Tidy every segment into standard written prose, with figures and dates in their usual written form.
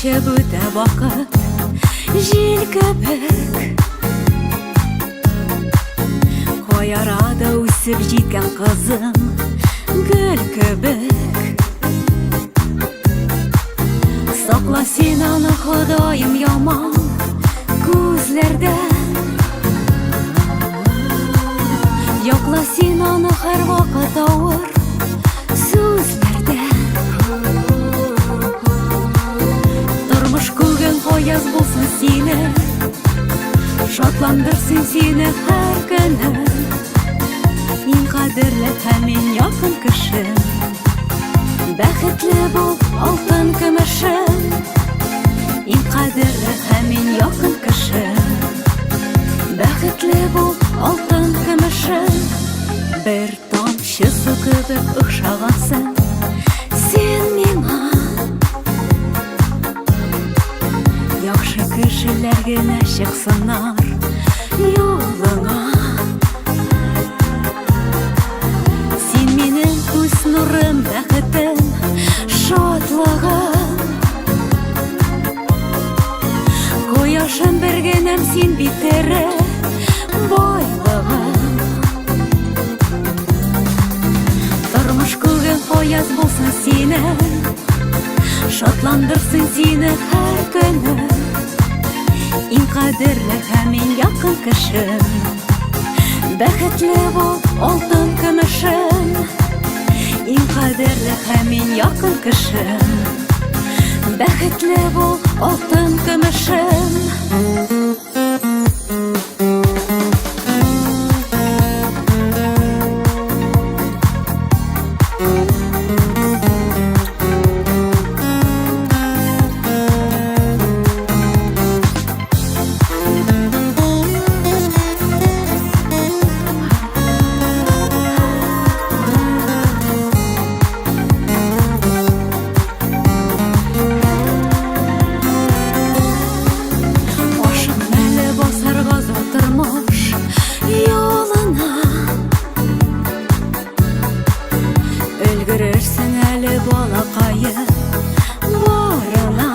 Очып үтә вакыт җил кебек. Кай арада үсеп җиткән кызым гөл кебек. Сакла син аны, Ходаем, яман күзләрдән. Якла син аны һәрвакыт авыр сүзләрдән. Тормыш күген аяз булсын сине, Шатландырсын сине һәр көне. Иң кадерле һәм иң якын кешем, Бәхетле бул, алтын көмешем. Иң кадерле һәм иң якын кешем, Бәхетле бул, алтын көмешем. Бер тамчы су кебек охшагансың син миңа. Яхшы кешеләр генә чыксыннар юлыңа. Син минем күз нурым, бәхетем, шатлыгым. Кояшым бер генәм, син бит тере байлыгым. Тормыш күген аяз булсын синең, Шатландырсын сине һәр көне. Иң кадерле һәм иң якын кешем, Бәхетле бул, алтын көмешем. Иң кадерле һәм иң якын кешем, Бәхетле бул, алтын көмешем. Ашыкма әле басарга зур тормыш юлына. Өлгерерсең әле, балакаем, барына.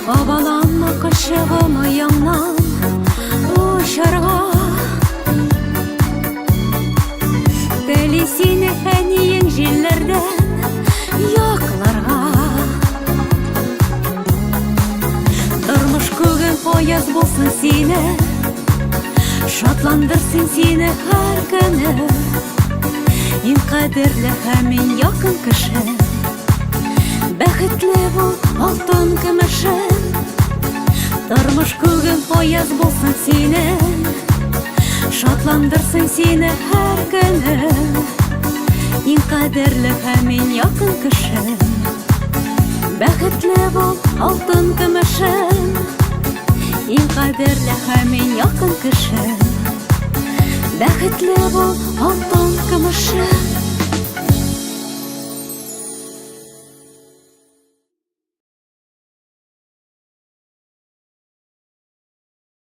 Кабаланма кошчыгым ояңнан очарга. Тели сине әниең җилләрдән якларга. Тормыш күген аяз булсын сине, Шатландырсын сине һәр көне. Иң кадерле һәм иң якын кеше, Бәхетле бул, алтын көмешем. Тормыш күген аяз булсын сине, Шатландырсын сине һәр көне. Иң кадерле һәм иң якын кеше, Бәхетле бул, алтын көмешем. Иң кадерле һәм иң якын кеше, Бәхетле бул, алтын көмешем.